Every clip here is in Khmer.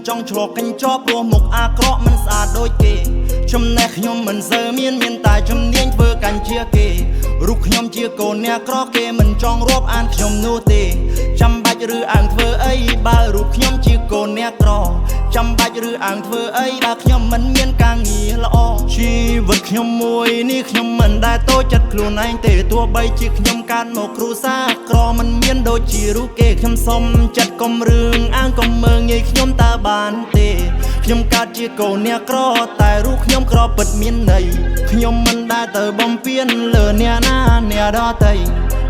ចង់ឆ្លក់កញ្ចក់ព្រោះមុខអាក្រក់មិនស្អាតដូចគេចំណេះខ្ញុំមិនសូវមានមានតែជំនាញធ្វើកាន់ជាគេរូបខ្ញុំជាកូនអ្នកក្រគេមិនចង់រាប់អានខ្ញុំនោះទេចាំបាច់ឬអាងធ្វើអីបើរូបខ្ញុំជាកូនអ្នកក្រចាំបាច់ឬអាងធ្វើអីបើខ្ញុំមិនមានការងារល្អជីវិតខ្ញុំមួយនេះខ្ញុំមិនដែលតូចចិត្តខ្លួនឯងទេទោះបីជាខ្ញុំកើតមកគ្រួសារក្រមិនមានដូចជារូបគេខ្ញុំសុំចិត្តកុំរឿងអាងកុំមើងងាយខ្ញុំតើបានទេខ្ញុំកើតជាកូនអ្នកក្រតែរូបខ្ញុំក្រពិតមានន័យខ្ញុំមិនដែលទៅបំពេញលើអ្នកណាអ្នកដទៃ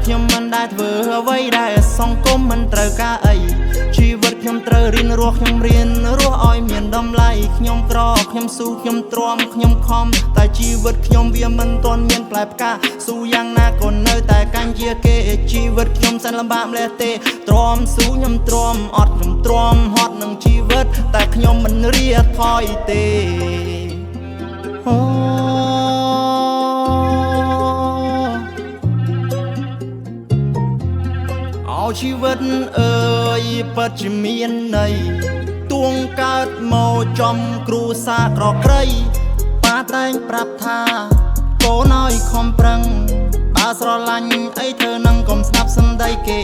ខ្ញុំមិនដែលធ្វើអ្វីដែលសង្គមមិនត្រូវការអីជីវិតខ្ញុំត្រូវរៀនរស់ខ្ញុំរៀនរស់ឲ្យមានតម្លៃខ្ញុំក្រខ្ញុំស៊ូខ្ញុំទ្រាំខ្ញុំខំតែជីវិតខ្ញុំវាមិនទាន់មានផ្លែផ្កាស៊ូយ៉ាងណាក៏នៅតែកាន់ជាគេជីវិតខ្ញុំសែនលំបាកម្លេះទេទ្រាំស៊ូខ្ញុំទ្រាំអត់ខ្ញុំទ្រាំហត់នឹងជីវិតតែខ្ញុំមិនរាថយទេអូជីវិតអើយពិតជាមានន័យទួងកើតមកចំគ្រួសារក្រក្រៃប៉ាតែងប្រាប់ថាកូនឲ្យខំប្រឹងបើស្រឡាញ់អីធ្វើនឹងកុំស្ដាប់សំដីគេ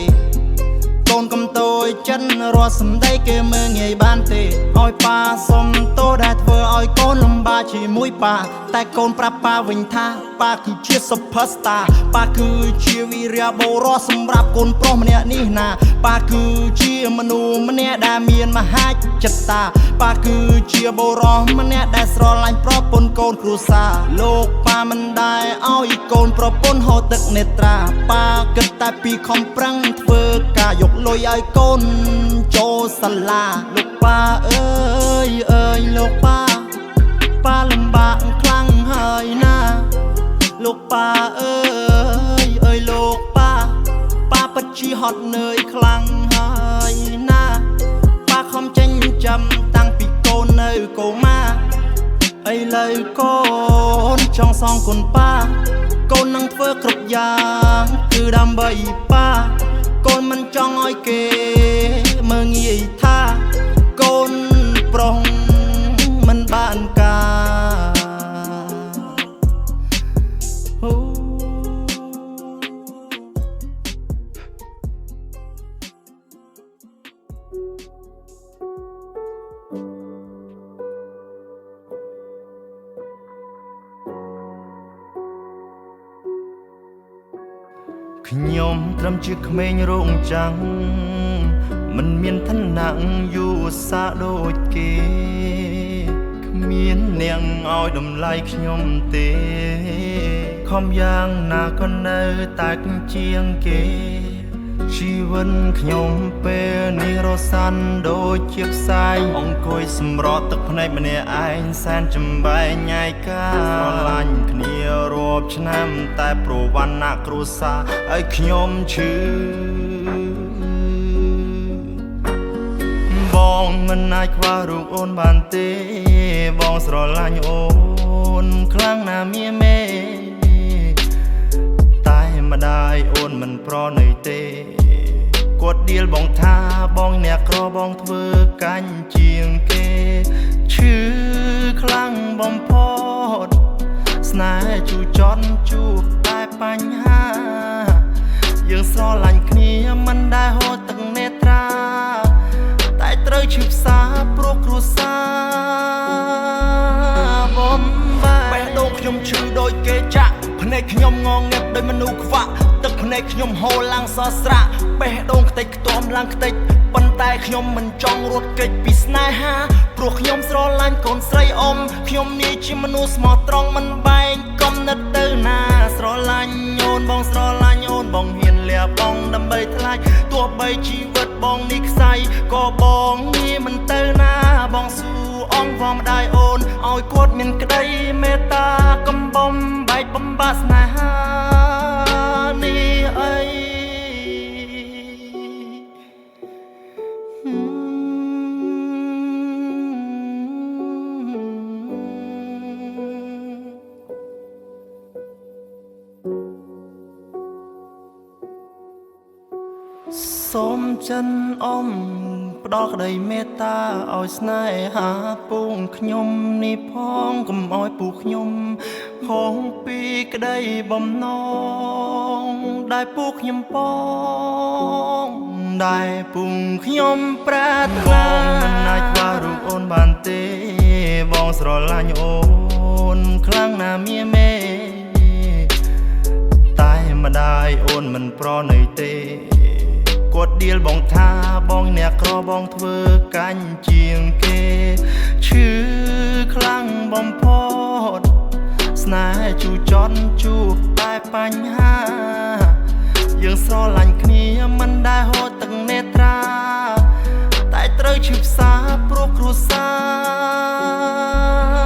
កូនកុំតូចចិត្តរាល់សំដីគេមើងងាយបានទេឲ្យប៉ាសុំទោសដែលធ្វើឲ្យកូនលំបាកជាមួយប៉ាតែកូនប្រាប់ប៉ាវិញថាប៉ាគឺជា superstar ប៉ាគឺជាវីរៈបុរសសម្រាប់កូនប្រុសម្នាក់នេះណាប៉ាគឺជាមនុស្សម្នាក់ដែលមានមហាចិត្តតាប៉ាគឺជាបុរសម្នាក់ដែលស្រឡាញ់ប្រពន្ធកូនគ្រួសារលោកប៉ាមិនដែលឲ្យកូនប្រពន្ធហូរទឹកនេត្រាប៉ាគិតតែពីខំប្រឹងធ្វើការយកលុយឲ្យកូនចូលសាលាលោកប៉ាអើយអើយលោកប៉ាប៉ាលំបាកខ្លាំងហើយណាលោកប៉ាអើយអើយលោកប៉ាប៉ាពិតជាហត់នឿយខ្លាំងហើយណាប៉ាខំចេញចាំតាំងពីកូននៅកូម៉ាឥឡូវកូនចង់សងគុណប៉ាកូននឹងធ្វើគ្រប់យ៉ាងគឺដើម្បីប៉ាកូនមិនចង់ឲ្យគេមើងងាយថាកូនប្រុសមិនបានការខ្ញុំត្រឹមជាក្មេងរោងចាំងមិនមានឋានៈយូរសាដូចគេគ្មានអ្នកឲ្យតម្លៃខ្ញុំទេខំយ៉ាងណាក៏នៅតែជាងគេជីវិតខ្ញុំពេលនេះរសាន់ដូចជាផ្សែងអង្គុយសម្រក់ទឹកភ្នែកម្នាក់ឯងសែនចំបែងឯកាស្រឡាញ់គ្នារាប់ឆ្នាំតែប្រវត្តិណាគ្រួសារឲ្យខ្ញុំឈឺបងមិនអាចខ្វះរូបអូនបានទេបងស្រឡាញ់អូនខ្លាំងណាស់មាមេតែម្ដាយអូនមិនប្រណីទេគាត់ដៀលបងថាបងអ្នកក្របងធ្វើកាញ់ជាងគេឈឺខ្លាំងបំផុតស្នេហ៍ជូរចត់ជួបតែបញ្ហាយើងស្រឡាញ់គ្នាមិនដែលហូរទឹកនេត្រាតែត្រូវឈឺផ្សាព្រោះគ្រួសារបំបែកបេះដូងខ្ញុំឈឺដូចគេចាក់ភ្នែកខ្ញុំងងឹតដូចមនុស្សខ្វាក់ទឹកភ្នែកខ្ញុំហូរឡើងសស្រាក់បេះដូងខ្ទេចខ្ទាំឡើងខ្ទេចប៉ុន្តែខ្ញុំមិនចង់រត់គេចពីស្នេហាព្រោះខ្ញុំស្រឡាញ់កូនស្រីអ៊ំខ្ញុំនេះជាមនុស្សស្មោះត្រង់មិនបែងកំណត់ទៅណាស្រឡាញ់អូនបងស្រឡាញ់អូនបងហ៊ានលះបង់ដើម្បីថ្លៃទោះបីជីវិតបងនេះខ្សែក៏បងនេះមិនទៅណាបងស៊ូអងវម្ដាយអូនឲ្យគាត់មានក្តីមេត្តាកុំបំបែកបំបាក់ស្នេហានេះអីសូមចិនអម ផ្ដល់ក្តីមេត្តាឲ្យស្នេហាពូងខ្ញុំនេះផងកុំឲ្យពូខ្ញុំខងពីក្តីបំណងដែលពូខ្ញុំបងដែលពូខ្ញុំប្រាថ្នាមិនអាចខ្វះរូបអូនបានទេបងស្រឡាញ់អូនខ្លាំងណាស់មាមេតែម្ដាយអូនមិនប្រណីទេគាត់ដៀលបងថាបងអ្នកក្របងធ្វើកាញ់ជាងគេឈឺខ្លាំងបំផុតស្នេហ៍ជូរចត់ជួបតែបញ្ហាយើងស្រឡាញ់គ្នាមិនដែលហូរទឹកនេត្រាតែត្រូវឈឺផ្សាព្រោះគ្រួសា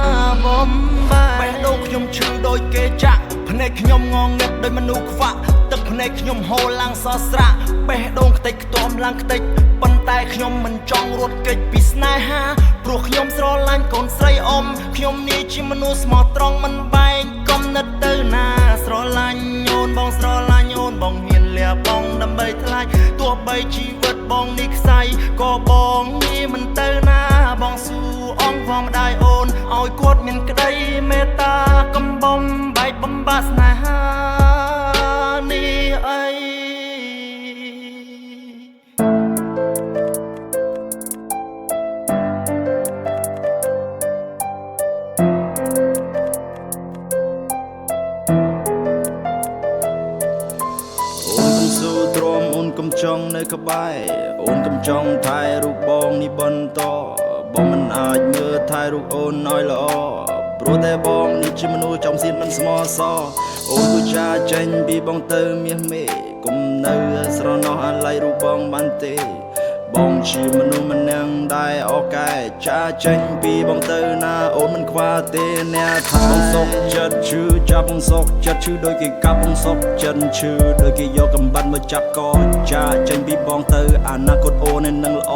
របំបែកបេះដូងខ្ញុំឈឺដូចគេចាក់ភ្នែកខ្ញុំងងឹតដូចមនុស្សខ្វាក់ទឹកភ្នែកខ្ញុំហូរឡើងសស្រាក់បេះដូងខ្ទេចខ្ទាំឡើងខ្ទេចប៉ុន្តែខ្ញុំមិនចង់រត់គេចពីស្នេហាព្រោះខ្ញុំស្រឡាញ់កូនស្រីអ៊ំខ្ញុំនេះជាមនុស្សស្មោះត្រង់មិនបែកកំណត់ទៅណាស្រឡាញ់អូនបងស្រឡាញ់អូនបងហ៊ានលះបង់ដើម្បីថ្លៃទោះបីជីវិតបងនេះខ្សែក៏បងនេះមិនទៅណាបងស៊ូអងវងម្ដាយអូនឲ្យគាត់មានក្តីមេត្តាកំបំបែកបំបាក់ស្នេហានេះអីអូនកុំចង់នៅក្បែរអូនកុំចង់ថែរូបបងនេះបន្តបងមិនអាចមើលថែរូបអូនឲ្យល្អព្រោះតែបងនេះជាមនុស្សចំសៀនមិនស្មោះសរអូនគូចាចេញពីបងទៅមាសមេកុំនៅស្រណោះអាល័យរូបបងបានទេបងជាមនុស្សម្នាក់ដែលអកែចាចេញពីបងទៅណាអូនមិនខ្វល់ទេអ្នកថាបងសុកចិត្តឈឺចាប់បងសុកចិត្តឈឺដូចគេកាប់បងសុកចិត្តឈឺដូចគេយកកំបាត់មកចាប់កចាចេញពីបងទៅអនាគតអូននឹងល្អ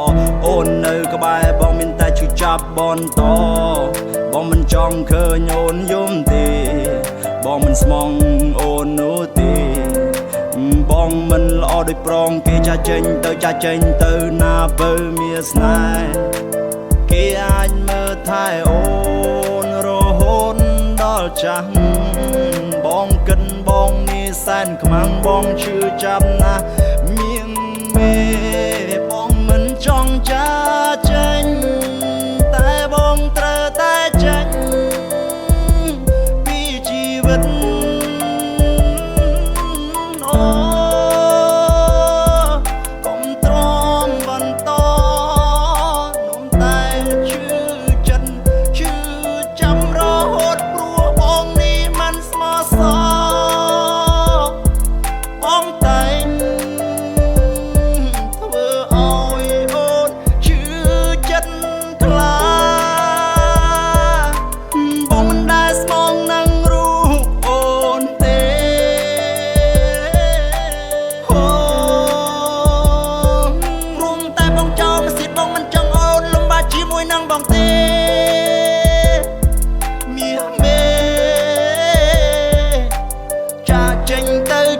អូននៅក្បែរបងមានតែឈឺចាប់បន្តបងមិនចង់ឃើញអូនយំទេបងមិនស្មងអូននោះទេបងមិនល្អដូចប្រងគេចាចេញទៅចាចេញទៅណាបើមានស្នេហ៍គេអាចមើលថែអូនរហូតដល់ចាស់បងគិនបងនេះសែនខ្មាំងបងឈឺចាប់ណាស់មានមេបងមិនចង់ចាចេញតែបងត្រូវតែចេញពីជីវិត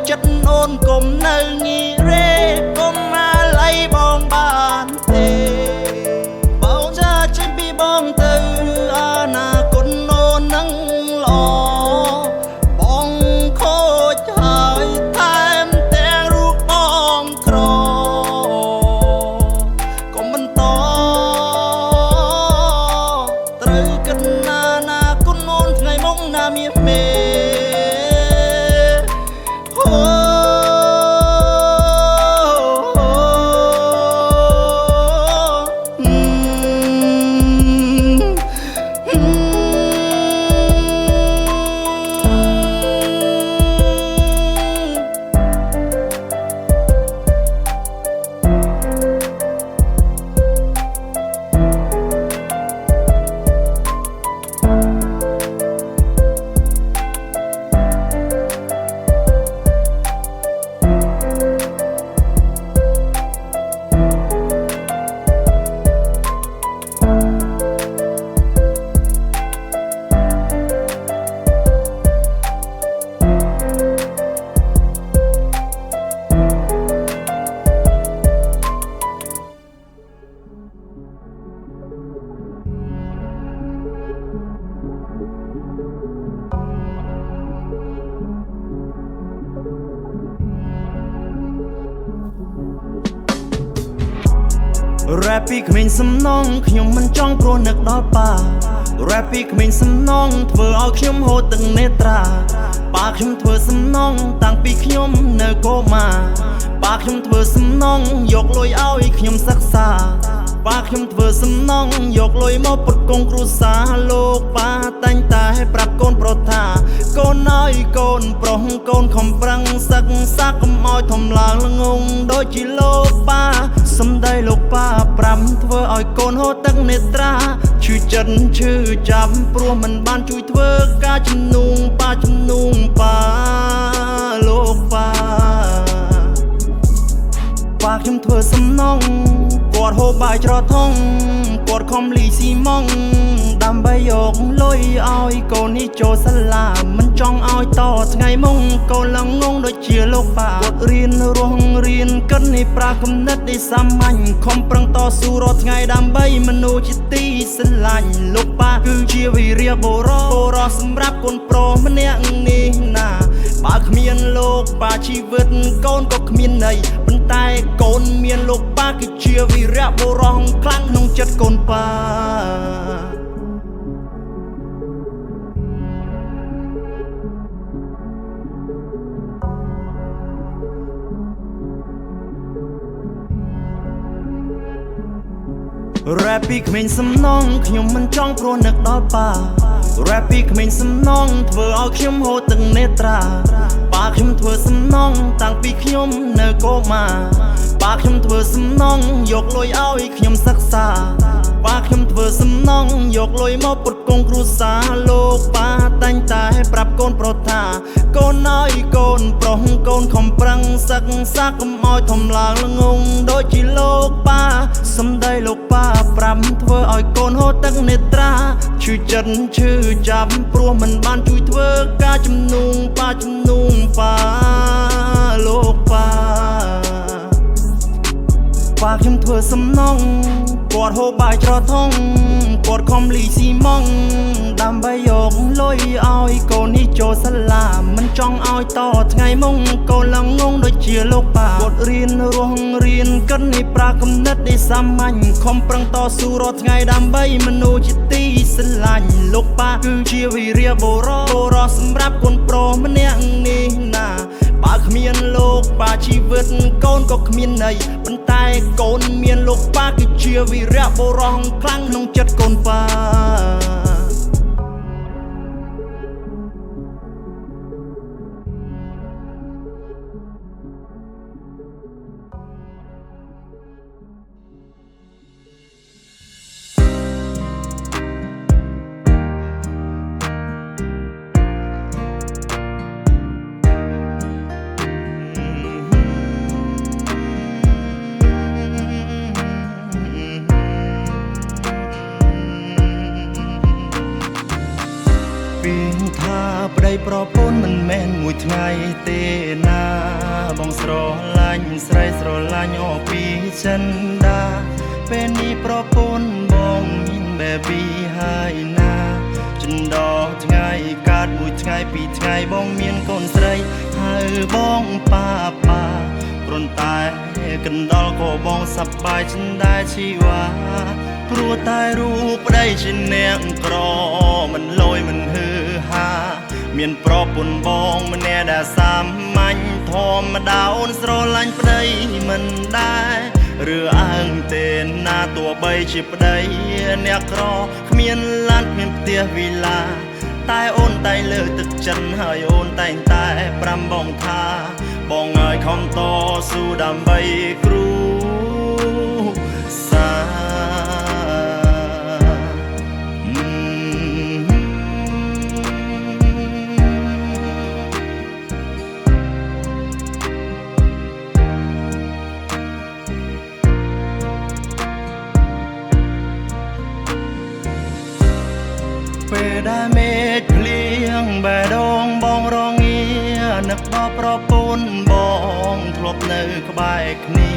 ចិត្តអូនកុំនៅងាករេកុំអាល័យបងបានទេបងចាចេញពីបងទៅអនាគតអូននឹងល្អបងខូចហើយថែមទាំងរូបបងក្រកុំបន្តត្រូវគិតណាអនាគតអូនថ្ងៃមុខណាមានមេ រ៉េបពីក្មេងសំណងខ្ញុំមិនចង់ព្រោះនឹកដល់ប៉ារ៉េបពីក្មេងសំណងធ្វើឲ្យខ្ញុំហូរទឹកនេត្រាប៉ាខ្ញុំធ្វើសំណងតាំងពីខ្ញុំនៅកូម៉ាប៉ាខ្ញុំធ្វើសំណងយកលុយឲ្យខ្ញុំសិក្សាប៉ាខ្ញុំធ្វើសំណងយកលុយមកពុតកងគ្រួសារលោកប៉ាតែងតែប្រាប់កូនប្រុសថាកូនឲ្យកូនប្រុសកូនខំប្រឹងសិក្សាកុំឲ្យធំឡើងល្ងងដូចជាលោកប៉ាសំដីលោកប៉ាប្រាំធ្វើឲ្យកូនហូរទឹកនេត្រាឈឺចិត្តឈឺចាប់ព្រោះមិនបានជួយធ្វើការជំនួងប៉ាជំនួងប៉ាលោកប៉ាប៉ាខ្ញុំធ្វើសំណងគាត់ហូបបាយច្រថងគាត់ខំលីស៊ីម៉ងដើម្បីយកលុយឲ្យកូននេះចូលសាលាមិនចង់ឲ្យតថ្ងៃមុងកូនឡើងងងដូចជាលោកប៉ាគាត់រៀនរស់រៀនគិតនេះប្រាគំនិតនេះសាមញ្ញខំប្រឹងតស៊ូរាល់ថ្ងៃដើម្បីមនុស្សជាទីស្រឡាញ់លោកប៉ាគឺជាវីរៈបុរសសម្រាប់កូនប្រុសម្នាក់នេះណាបើគ្មានលោកប៉ាជីវិតកូនក៏គ្មានន័យប៉ុន្តែកូនមានលោកប៉ាគឺជាវីរៈបុរសខ្លាំងក្នុងចិត្តកូនប៉ារ៉េបពីក្មេងសំណងខ្ញុំមិនចង់ព្រោះនឹកដល់ប៉ារ៉េបពីក្មេងសំណងធ្វើឲ្យខ្ញុំហូរទឹកនេត្រាប៉ាខ្ញុំធ្វើសំណងតាំងពីខ្ញុំនៅកូម៉ាប៉ាខ្ញុំធ្វើសំណងយកលុយឲ្យខ្ញុំសិក្សាប៉ាខ្ញុំធ្វើសំណងយកលុយមកពុតកងគ្រួសារលោកប៉ាតែងតែប្រាប់កូនប្រុសថាកូនឲ្យកូនប្រុសកូនខំប្រឹងសិក្សាកុំឲ្យធំឡើងល្ងងដូចជាលោកប៉ាសំដីលោកប៉ាប្រាំធ្វើឲ្យកូនហូរទឹកនេត្រាឈឺចិត្តឈឺចាប់ព្រោះមិនបានជួយធ្វើការជំនួងប៉ាជំនួងប៉ាលោកប៉ាប៉ាខ្ញុំធ្វើសំណងគាត់ហូបបាយច្រថងគាត់ខំលីស៊ីម៉ងដើម្បីយកលុយឲ្យកូននេះចូលសាលាមិនចង់ឲ្យតថ្ងៃមុងកូនឡើងងងដូចជាលោកប៉ាគាត់រៀនរស់រៀនគិតនេះប្រាគំនិតនេះសាមញ្ញខំប្រឹងតស៊ូរាល់ថ្ងៃដើម្បីមនុស្សជាទីស្រឡាញ់លោកប៉ាគឺជាវីរៈបុរសសម្រាប់កូនប្រុសម្នាក់នេះណាបើគ្មានលោកប៉ាជីវិតកូនក៏គ្មានន័យប៉ុន្តែកូនមានលោកប៉ាគឺជាវីរៈបុរសខ្លាំងក្នុងចិត្តកូនប៉ាប្តីប្រពន្ធមិនមែនមួយថ្ងៃទេណាបងស្រឡាញ់ស្រីស្រឡាញ់អពីចិនដាពេលនេះប្រពន្ធបងមាន baby ហើយណាចិនដថ្ងៃកាត់មួយថ្ងៃពីរថ្ងៃបងមានកូនស្រីហើយបងប៉ាប៉ាគ្រាន់តែកណ្ដុលក៏បងសប្បាយចិនដាជីវ៉ាព្រោះតែរូបប្តីជាអ្នកក្រមិនលយមិនហឺហាមានប្រពន្ធបងម្នាក់ដែលសាមញ្ញធម្មតាអូនស្រឡាញ់ប្តីមិនដែរឬអើងទេណាទោះបីជាប្តីអ្នកក្រគ្មានឡានគ្មានផ្ទះវីឡាតែអូនតែលើទឹកចិនហើយអូនតែងតែប្រាំបងថាបងឲ្យខំតស៊ូដើម្បីគ្រូសាពេលដែលមេឃភ្លៀងបេះដូងបងរងានឹកដល់ប្រពន្ធបងធ្លាប់នៅក្បែរគ្នា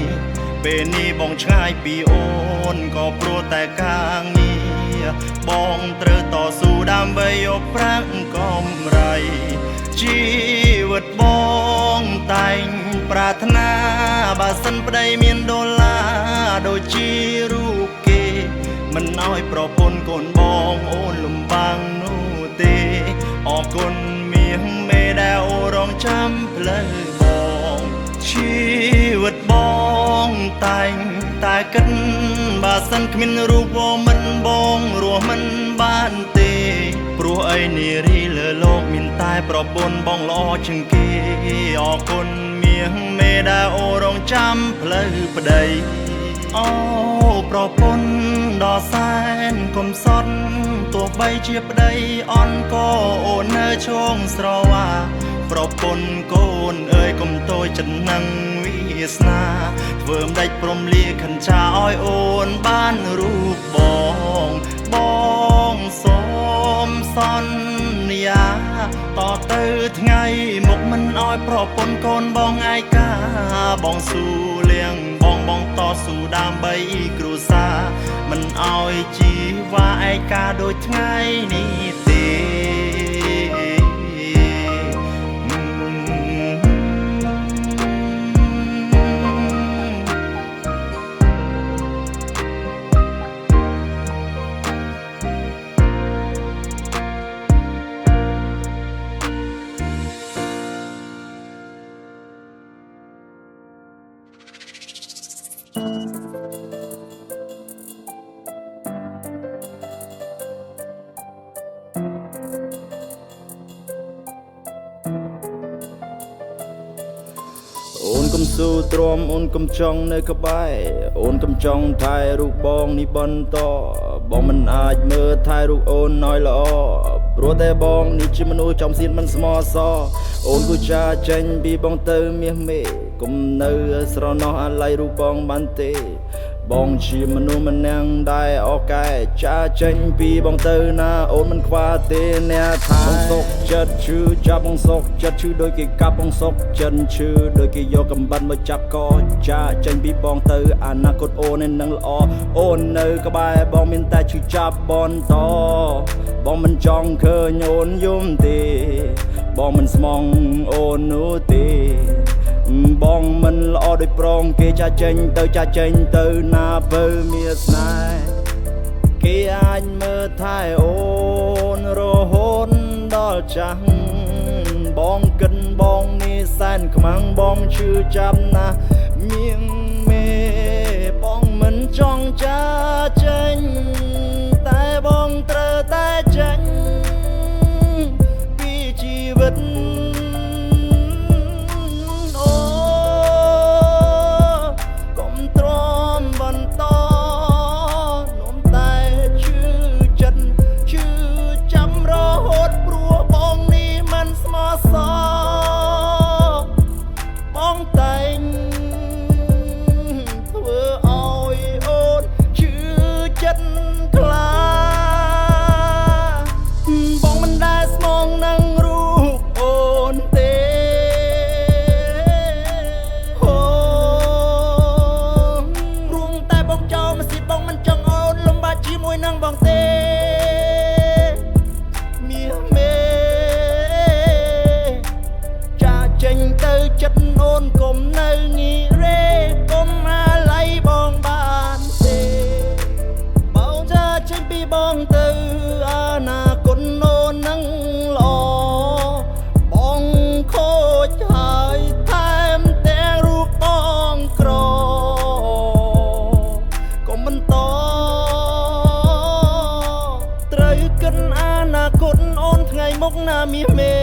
ពេលនេះបងឆ្ងាយពីអូនក៏ព្រោះតែការងារបងត្រូវតស៊ូដើម្បីយកប្រាក់កម្រៃជីវិតបងតែង ប្រាថ្នាបើសិនប្តីមានដុល្លារដូចជារូបគេមិនឲ្យប្រពន្ធកូនបងអូនលំបាងនោះទេអរគុណមាសមេដែលអូរងចាំផ្លូវបងជីវិតបងតែងតែគិតបើសិនគ្មានរូបមិនបងរស់មិនបានទេព្រោះអីនារីលើលោកមានតែប្រពន្ធបងល្អជាងគេអរគុណមាសមេដែលអូរងចាំផ្លូវប្តីអូប្រពន្ធដ៏សែនកំសត់ទោះបីជាប្តីអន់ក៏អូននៅឈងស្រវាប្រពន្ធកូនអើយកុំតូចចិត្តនឹងវាសនាធ្វើមិនដាច់ព្រមលាខិនចាឲ្យអូនបានរូបបងបងសូមសន្យាតទៅថ្ងៃមុខមិនឲ្យប្រពន្ធកូនបងឯកាបងស៊ូលៀងបងបងតស៊ូដើម្បីគ្រួសារមិនឲ្យជីវ៉ាឯកាដូចថ្ងៃនេះទេ អូនកុំស៊ូទ្រាំអូនកុំចង់នៅក្បែរអូនកុំចង់ថែរូបបងនេះបន្តបងមិនអាចមើលថែរូបអូនឲ្យល្អព្រោះតែបងនេះជាមនុស្សចំសៀនមិនស្មោះសរអូនគូចាចេញពីបងទៅមាសមេកុំនៅស្រណោះអាល័យរូបបងបានទេបងជាមនុស្សម្នាក់ដែលអកែចាចេញពីបងទៅណាអូនមិនខ្វះទេអ្នកថាបងសុកចិត្តឈឺចាប់បងសុកចិត្តឈឺដូចគេកាប់បងសុកចិត្តឈឺដូចគេយកកំបិតមកចាប់កចាចេញពីបងទៅអនាគតអូននឹងល្អអូននៅក្បែរបងមានតែឈឺចាប់បន្តបងមិនចង់ឃើញអូនយំទេបងមិនស្មងអូននោះទេបងមិនល្អដូចប្រងគេចាចេញទៅចាចេញទៅណាពើមានស្នេហ៍គេអាចមើលថែអូនរហូតដល់ចាស់បងគិនបងនេះសែនខ្មាំងបងឈឺចាប់ណាស់មៀងមេបងមិនចង់ចាចេញតែបងត្រូវតែចេញពីជីវិតបងតែងធ្វើឲ្យអូនឈឺចិត្តខ្លាបងមិនដែលស្មងនឹងរូបអូនទេអូរួមតែបងចោលមកស៊ីបងមិនចង់អូនលំបាកជាមួយនឹងបងទេមាសមេចាចេញទៅចិត្តអូនកុំនៅងាករេកុំអាល័យបងបានទេបងចាចេញពីបងទៅអនាគតអូននឹងល្អបងខូចហើយថែមទាំងរូបបងក្រកុំបន្តត្រូវគិតអនាគតអូនថ្ងៃមុខណាមាសមេ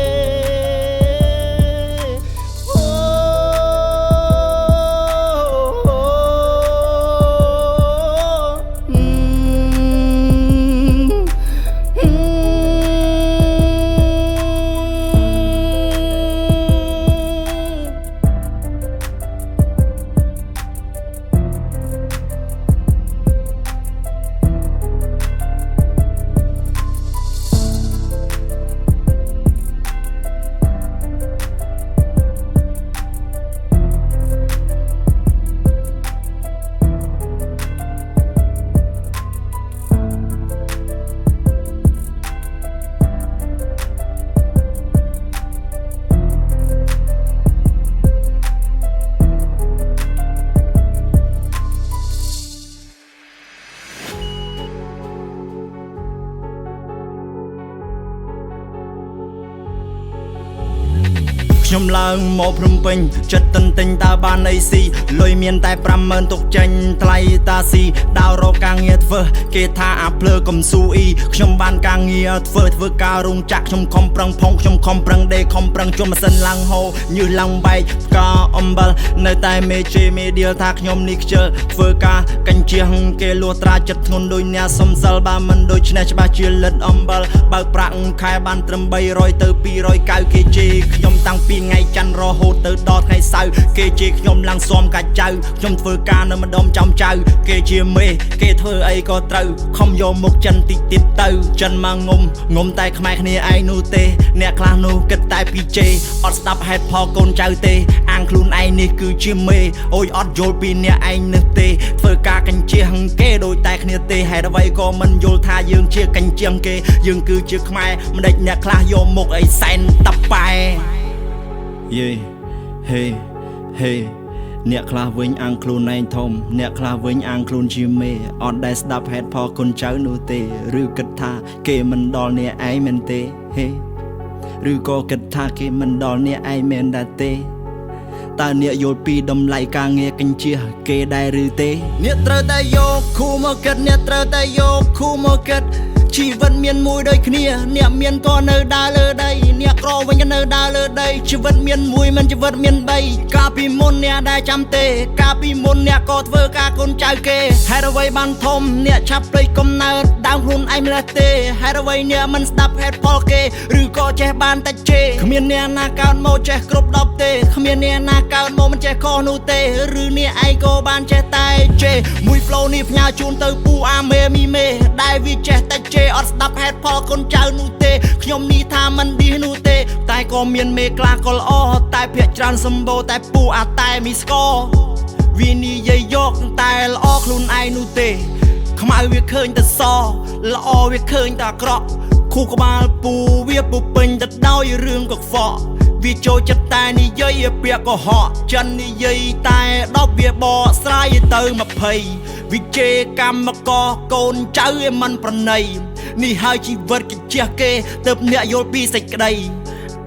ខ្ញុំឡើងមកភ្នំពេញចិត្តទន្ទិញតើបានអីស៊ីលុយមានតែ50000ទុកចេញថ្លៃតាស៊ីដើររកការងារធ្វើគេថាអាភ្លើកំស៊ូអ៊ីខ្ញុំបានការងារធ្វើធ្វើការរោងចក្រខ្ញុំខំប្រឹងផងខ្ញុំខំប្រឹងដេកខំប្រឹងជុំម៉ាស៊ីនឡើងហូញើសឡើងបែកផ្កាអំបិលនៅតែមេជេមេឌៀលថាខ្ញុំនេះខ្ជិលធ្វើការកញ្ជៀសគេលួត្រាចិត្តធ្ងន់ដូចអ្នកសុំសិលបើមិនដូច្នេះច្បាស់ជាលិតអំបិលបើកប្រាក់ខែបានត្រឹម300ទៅ290គេជេរខ្ញុំតាំងពីថ្ងៃច័ន្ទរហូតទៅដល់ថ្ងៃសៅរ៍គេជេរខ្ញុំឡើងស៊ាំកាច់ចៅខ្ញុំធ្វើការនៅម្ដុំចំចៅគេជាមេគេធ្វើអីក៏ត្រូវខំយកមុខចិនតិចទៀតទៅចិនមកងុំងុំតែខ្មែរគ្នាឯងនោះទេអ្នកខ្លះនោះគិតតែពីជេរអត់ស្ដាប់ហេតុផលកូនចៅទេអាងខ្លួនឯងនេះគឺជាមេអូយអត់យល់ពីអ្នកឯងនេះទេធ្វើការកញ្ជៀសគេដូចតែគ្នាទេហេតុអ្វីក៏មិនយល់ថាយើងជាកញ្ជៀងគេយើងគឺជាខ្មែរមិនដេចអ្នកខ្លះយកមុខអីសែនតប៉ែ យេហេហេអ្នកខ្លះវិញអាងខ្លួនឯងធំអ្នកខ្លះវិញអាងខ្លួនជាមេអត់ដែលស្ដាប់ហេតុផលគុណចៅនោះទេឬគិតថាគេមិនដល់អ្នកឯងមែនទេហេឬក៏គិតថាគេមិនដល់អ្នកឯងមែនដែរទេតើអ្នកយល់ពីតម្លៃការងារកញ្ជៀសគេដែរឬទេអ្នកត្រូវតែយកគូមកគិតអ្នកត្រូវតែយកគូមកគិតជីវិតមានមួយដូចគ្នាអ្នកមានក៏នៅដើរលើដីអ្នកក្រវិញក៏នៅដើរលើដីជីវិតមានមួយមិនជីវិតមានបីកាលពីមុនអ្នកដែលចាំទេកាលពីមុនអ្នកក៏ធ្វើការកូនចៅគេហេតុអ្វីបានធំអ្នកឆាប់ភ្លេចកំណើតដើមខ្លួនឯងម្លេះទេហេតុអ្វីអ្នកមិនស្ដាប់ហេតុផលគេឬក៏ចេះបានតែជេរគ្មានអ្នកណាកើតមកចេះគ្រប់10ទេគ្មានអ្នកណាកើតមកមិនចេះខុសនោះទេឬអ្នកឯងក៏បានចេះតែជេរមួយ flow នេះផ្ញើជូនទៅពូអាមេមីមេដែលវាចេះតែជេរអត់ស្ដាប់ហេតុផលកូនចៅនោះទេខ្ញុំនេះថាមិនឌីសនោះទេតែក៏មានមេខ្លះក៏ល្អតែភាកច្រើនសម្បូរតែពូអាតែមីស្កវានិយាយយកតែល្អខ្លួនឯងនោះទេខ្មៅវាឃើញតែសល្អវាឃើញតែអាក្រក់ខួរក្បាលពូវាពុពេញទៅដោយរឿងកខ្វក់វាចូលចិត្តតែនិយាយពាក្យកុហកចិននិយាយតែ10វាបកស្រាយទៅ20វិជេកម្មករកូនចៅឯមិនប្រណីនេះហើយជីវិតកញ្ជះគេទើបអ្នកយល់ពីសេចក្តី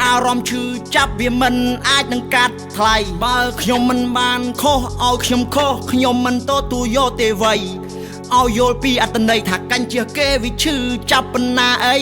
អារម្មណ៍ឈឺចាប់វាមិនអាចនឹងកាត់ថ្លៃបើខ្ញុំមិនបានខុសឲ្យខ្ញុំខុសខ្ញុំមិនទទួលយកទេវៃឲ្យយល់ពីអត្តន័យថាកញ្ជះគេវាឈឺចាប់ប៉ុណ្ណាអី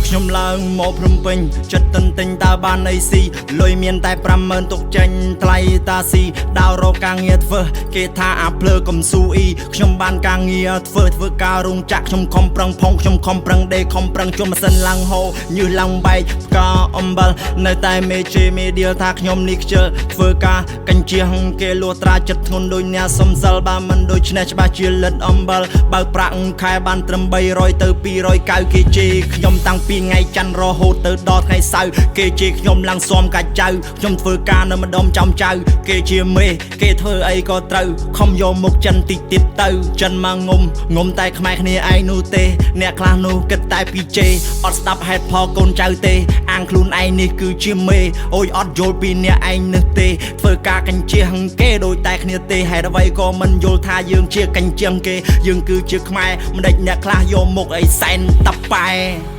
ខ្ញុំឡើងមកភ្នំពេញចិត្តទន្ទិញតើបានអីស៊ីលុយមានតែ50000ទុកចេញថ្លៃតាស៊ីដើររកការងារធ្វើគេថាអាភ្លើកំស៊ូអ៊ីខ្ញុំបានការងារធ្វើធ្វើការរោងចក្រខ្ញុំខំប្រឹងផងខ្ញុំខំប្រឹងដេកខំប្រឹងជុំម៉ាស៊ីនឡើងហូញើសឡើងបែកផ្កាអំបិលនៅតែមេជេមេឌៀលថាខ្ញុំនេះខ្ជិលធ្វើការកញ្ជៀសគេលួត្រាចិត្តធ្ងន់ដូចអ្នកសុំសិលបើមិនដូច្នេះច្បាស់ជាលិតអំបិលបើកប្រាក់ខែបានត្រឹម300ទៅ290គេជេរខ្ញុំតាំងពីថ្ងៃច័ន្ទរហូតទៅដល់ថ្ងៃសៅរ៍គេជេរខ្ញុំឡើងស៊ាំកាច់ចៅខ្ញុំធ្វើការនៅម្ដុំចំចៅគេជាមេគេធ្វើអីក៏ត្រូវខំយកមុខចិនតិចទៀតទៅចិនមកងុំងុំតែខ្មែរគ្នាឯងនោះទេអ្នកខ្លះនោះគិតតែពីជេរអត់ស្ដាប់ហេតុផលកូនចៅទេអាងខ្លួនឯងនេះគឺជាមេអូយអត់យល់ពីអ្នកឯងនេះទេធ្វើការកញ្ជៀសគេដូចតែគ្នាទេហេតុអ្វីក៏មិនយល់ថាយើងជាកញ្ជៀងគេយើងគឺជាខ្មែរមិនដេចអ្នកខ្លះយកមុខអីសែនតប៉ែ